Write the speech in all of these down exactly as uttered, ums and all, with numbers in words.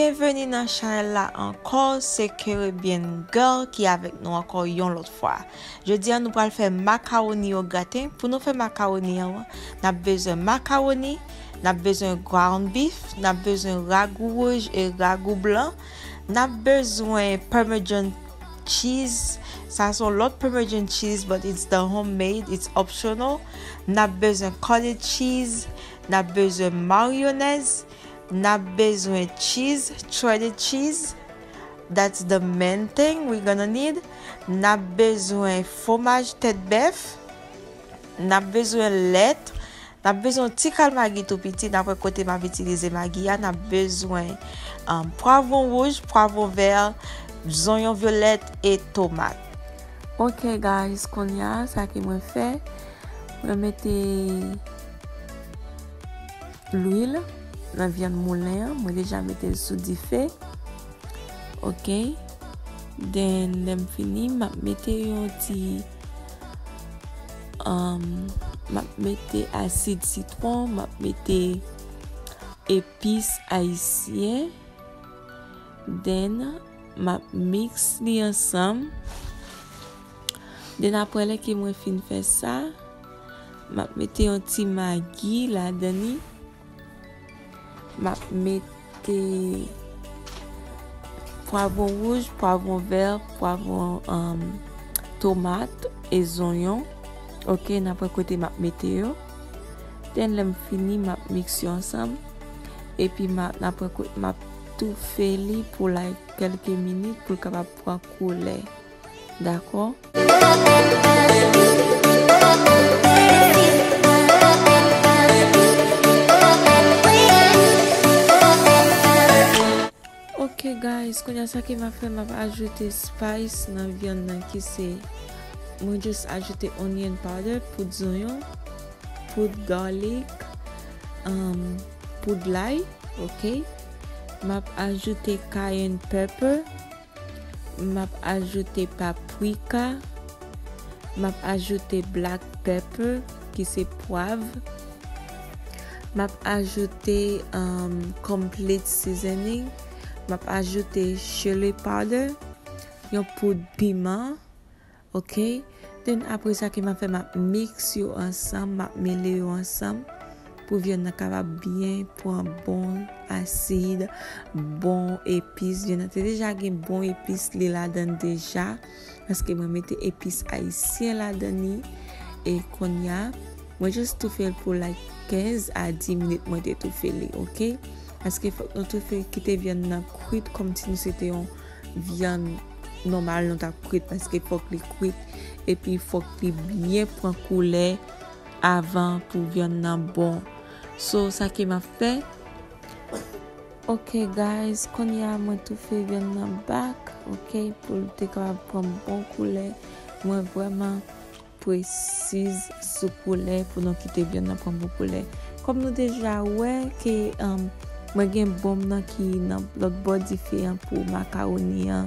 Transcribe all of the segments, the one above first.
Byenveni nan chanèl la ankò, se Caribbean Girl ki avèk nou ankò yon lòt fwa. Jodi a, nou pral fè makawoni o graten. Pou nou fè makawoni an, n ap bezwen makawoni, n ap bezwen ground beef, n ap bezwen ragou wouj e ragou blan, n ap bezwen Parmesan cheese. Sa se yon lòt Parmesan cheese, but it's the homemade, it's optional. N ap bezwen cottage cheese, n ap bezwen mayonèz, n ap bezwen cheese, shredded cheese. That's the main thing we gonna need. N ap bezwen fwomaj tèt bèf. N ap bezwen lèt. N ap bezwen yon ti kal magi tou piti. N ap wè kote m ap itilize magi a. N ap bezwen, um, pwavwon wouj, pwavwon vè, zonyon vyolèt e tomat. Ok, guys, kounye a, sa ke mwen fè, mwen mete lwil nan vyann moulen an. Mwen deja mete l sou dife. Ok. Then, lè m fini, m ap mete yon ti, um, m ap mete asid sitwon, m ap mete epis ayisyen. Then, m ap mix li ansanm. Then, apre lè ke mwen fin fè sa, m ap mete yon ti magi ladan li. M ap mete pwavwon wouj, pwavwon vè, pwavwon, um, tomat e zonyon. Ok, n ap wè kote m ap mete yo. Then, lè m fini, m ap mix yo ansanm. Epi, m a-, n ap wè ko-, m ap toufe li pou, like, kèlke minit pou l kapab pran koulè. Dakò? Ok, guys, kounye a sa ke m ap fè, m ap ajoute spice nan vyann nan ki se, mwen just ajoute onion powder, poud zonyon, poud garlic, um, poud lay, ok? M ap ajoute cayenne pepper, m ap ajoute paprika, m ap ajoute black pepper, ki se pwav. M ap ajoute, um, complete seasoning. M ap ajoute chili powder, yon poud piman, ok? Then, apre sa, ke m ap fè, m ap mix yo ansanm, m ap mele yo ansanm pou vyann nan kapab byen pran bon asid, bon epis. Vyann nan te deja gen bon epis li ladan l deja, paske mwen mete epis ayisyen ladan li. E kounye a, mwen just toufe l pou, like, kenz a dis minit mwen te toufe li, ok? Paske fòk nou toufe, kite vyann nan kwit kòmsi nou se te yon vyann nòmal nou t ap kwit, paske fòk li kwit, epi fòk li byen pran koulè avan pou vyann nan bon. So, sa ke m ap fè, ok, guys, kounye a mwen toufe vyann nan back, ok, pou l te kapab pran bon koulè. Mwen vrèman presiz sou koulè pou nou kite vyann nan pran bon koulè. Kòm nou deja wè ke, um, mwen gen bon m nan ki nan lòt bò dife an pou makawoni an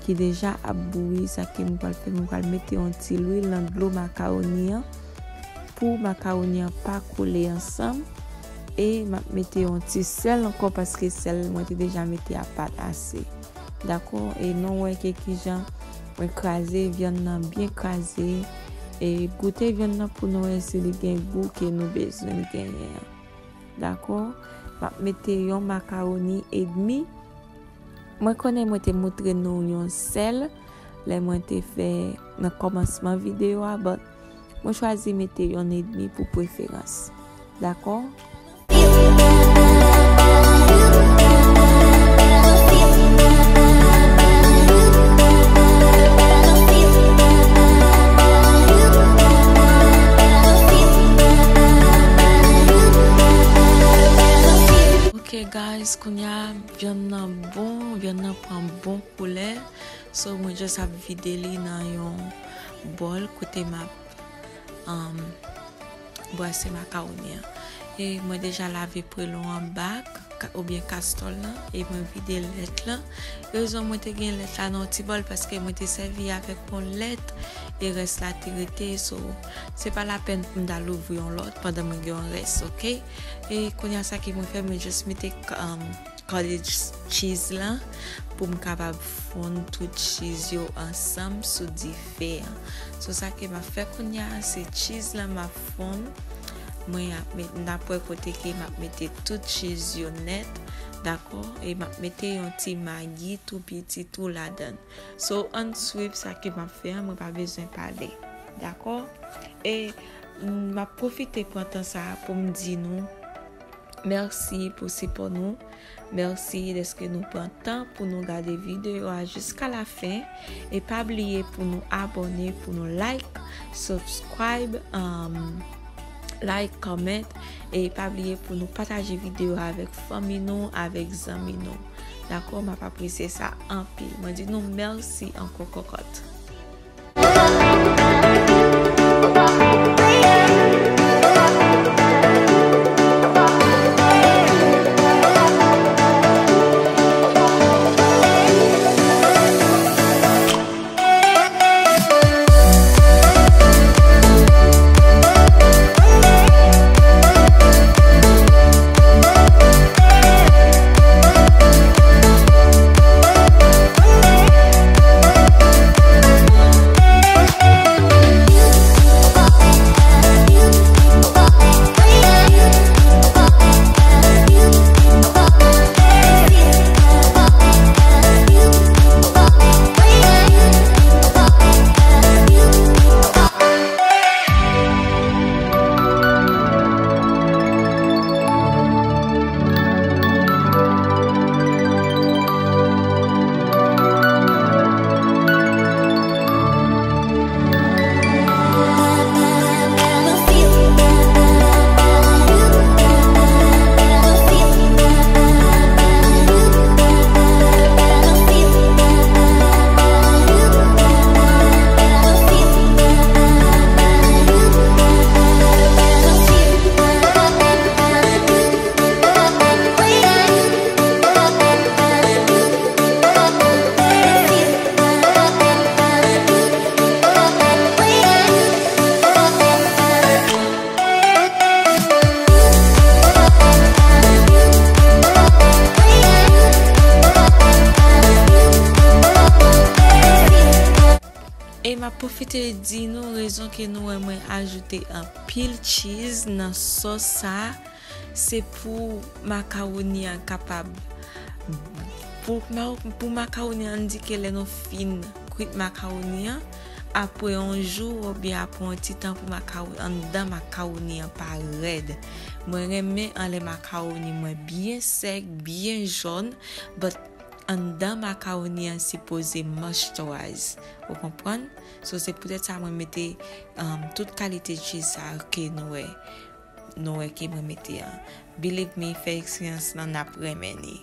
ki deja ap bouyi, sa ke mwen pral fè, mwen pral mete yon ti lwil nan dlo makawoni an pou makawoni an pa kole ansanm. E m ap mete yon ti sèl ankò paske sèl mwen te deja mete apa ase. Dakò? E nou wè ke kijan mwen kraze vyann nan, byen kraze. E goute vyann nan pou nou wè si li gen gou ke nou bezwen genyen an. Dakò? M ap mete yon makawoni edmi. Mwen konnen mwen te montre nou yon sèl lè mwen te fè nan kòmansman videyo a, but mwen chwazi mete yonn edmi pou preferans. Dakò? Ok, guys, kounye a, vyann nan bon, vyann nan pran bon koulè. So, mwen just ap vide li nan yon bòl kote m ap, um, brase makawoni an. E mwen deja lave prelon an back, ka-, oubyen kastòl lan, e mwen vide lèt lan. Rezon mwen te gen lèt la nan yon ti bòl, paske mwen te sèvi avèk yon lèt, e rès la te rete, so, se pa lapèn pou m t al ouvri yon lòt pandan mwen gen yon rès, ok? E kounye a sa ke mwen fè, mwen just mete, um, cottage cheese lan pou m kapab fonn tout cheese yo ansanm sou dife an. So sa ke m ap fè kounye a, se cheese lan m ap fonn. Mwen ap met, n ap wè kote ke m ap mete tout cheese yo nèt, dakò? E m ap mete yon ti magi tou piti tou ladan. So, ann swiv sa ke m ap fè an, mwen pa bezwen pale. Dakò? E m ap pwofite pran tan sa a pou m di nou mèsi pou sipò nou. Mèsi dèske nou pran tan pou nou gade videyo a jiska la fen. E pa bliye pou nou abòne, pou nou like, subscribe, um, like, comment. E pa bliye pou nou pataje videyo a avèk fanmi nou, avèk zanmi nou. Dakò, m ap apresye sa anpil. Mwen di nou mèsi ankò kòkòt. E m ap pwofite di nou rezon ke nou wè mwen ajoute anpil cheese nan sòs sa a, se pou makawoni an kapab, pou, pou makawoni an, di ke lè nou fin kwit makawoni an, apre yon jou oubyen apre yon ti tan pou makawoni, anndan makawoni an pa rèd. Mwen renmen anlè makawoni mwen byen sèk, byen jòn, but anndan makawoni an sipoze moisturize. Ou konprann? So, se poutèt sa mwen mete, um, tout kalite cheese sa ke nou wè, nou wè ke mwen mete an. Believe me, fè eksperyans lan, n ap renmen li.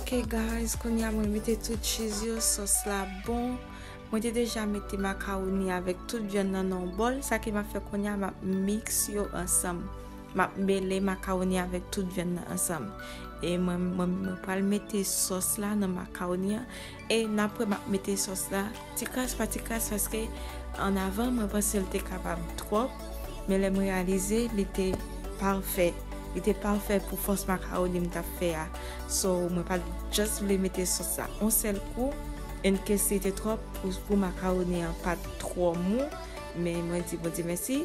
Ok, guys, kounye a mwen mete tout cheese yo, sòs la bon. Mwen te deja mete makawoni avèk tout vyann nan nan yon bòl. Sa ke m ap fè kounye a, m ap miks yo ansanm. M ap mele makawoni avèk tout vyann nan ansanm. E mwen, mwen, mwen pral mete sòs la nan makawoni an. E n ap wè m ap mete sòs la ti kras pa ti kras, paske annavan mwen panse l te kapab twòp, men lè m reyalize li te pafè. Li te pafè pou fòs makawoni m t ap fè a. So, mwen pa t just vle mete sòs la yon sèl kou, in case li te twòp pou, pou makawoni an pa t twò mou, men mwen di Bondye mèsi,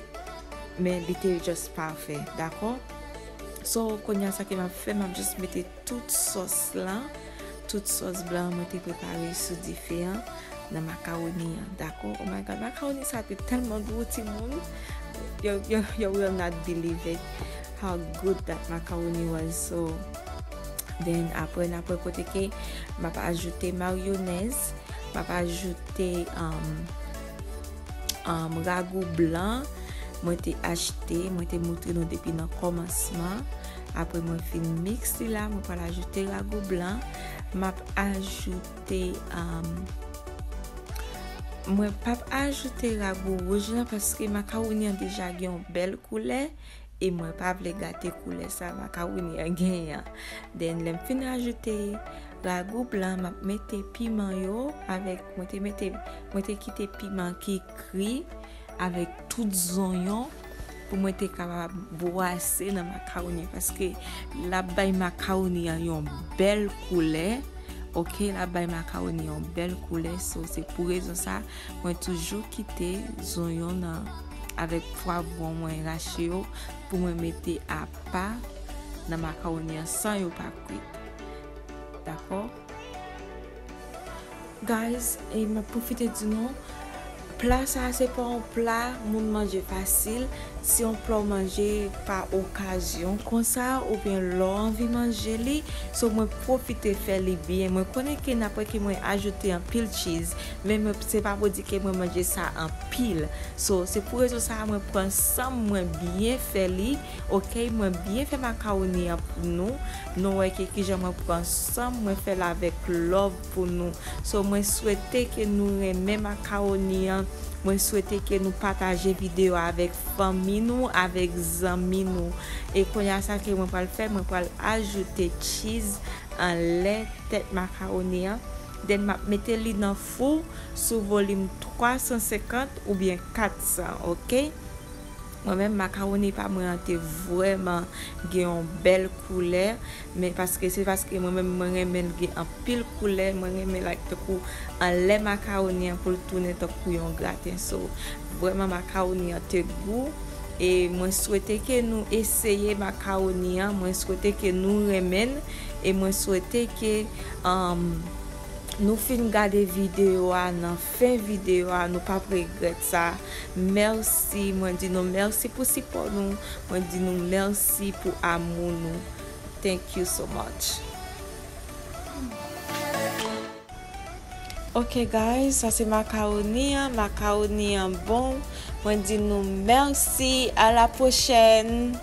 men li te just pafè, dakò? So, kounye a sa ke m ap fè, m ap just mete tout sòs lan, tout sòs blan mwen te prepare sou dife an nan makawoni an, dakò? Oh my God, makawoni sa te tèlman gou, timoun. You, you, you will not believe it how good that macaroni was. So, then apre, n apre kote ke m ap ajoute mayonèz, m ap ajoute um, um, ragou blan mwen te achte, mwen te moutre nou depi nan kòmansman. Apre mwen fin miks li la, mwen pral ajoute ragou blan. M ap ajoute, um, mwen p ap ajoute ragou wouj lan paske makawoni an deja gen yon bèl koulè e mwen pa vle gate koulè sa makawoni an genyen an. Then lè m fin ajoute ragou blan, m ap mete piman yo avèk, mwen te mete, mwen te kite piman ki kri avèk tout zonyon pou mwen te kapab bwase nan makawoni an, paske l ap bay makawoni an yon bèl koulè. Oke, l ap bay makawoni an yon bèl koulè. So, se pou rezon sa, mwen toujou kite zonyon nan avèk pwavwon mwen rache yo pou mwen mete apa nan makawoni an san yo pa kwit. Dakò? Guys, e m ap pwofite di nou, pla sa a se pa yon pla moun manje fasil, se yon pla w manje pa okazyon konsa, oubyen lè w anvi manje li. So, mwen pwofite fè li byen. Mwen konnen ke n ap wè ke mwen ajoute anpil cheese, men mwen, se pa pou di ke mwen manje sa anpil. So, se pou rezon sa a mwen pran san m, mwen byen fè li. Oke, mwen byen fè makawoni an pou nou. Nou wè ke kijan mwen pran san m, mwen fè l avèk love pou nou. So, mwen swete ke nou renmen makawoni an. Mwen swete ke nou pataje videyo a avèk fanmi nou, avèk zanmi nou. E kounye a sa ke mwen pral fè, mwen pral ajoute cheese anlè tèt makawoni an. Then m ap mete li nan fou sou volim twa san senkant oubyen kat san, oke? Mwen menm, makawoni pa mwen an te vrèman gen yon bèl koulè, men paske se paske mwen menm, mwen renmen l gen anpil koulè, mwen renmen l ak tankou anlè makawoni an pou l tounen tankou yon graten. So, vrèman makawoni an te gou, e mwen swete ke nou eseye makawoni an, mwen swete ke nou renmen l, e mwen swete ke, um, nou fin gade videyo a, nan fen videyo a, nou p ap regrèt sa. Mèsi, mwen di nou mèsi pou sipò nou, mwen di nou mèsi pou amou nou. Thank you so much. Ok guys, sa se makawoni an, makawoni an bon. Mwen di nou mèsi, a la pwochèn.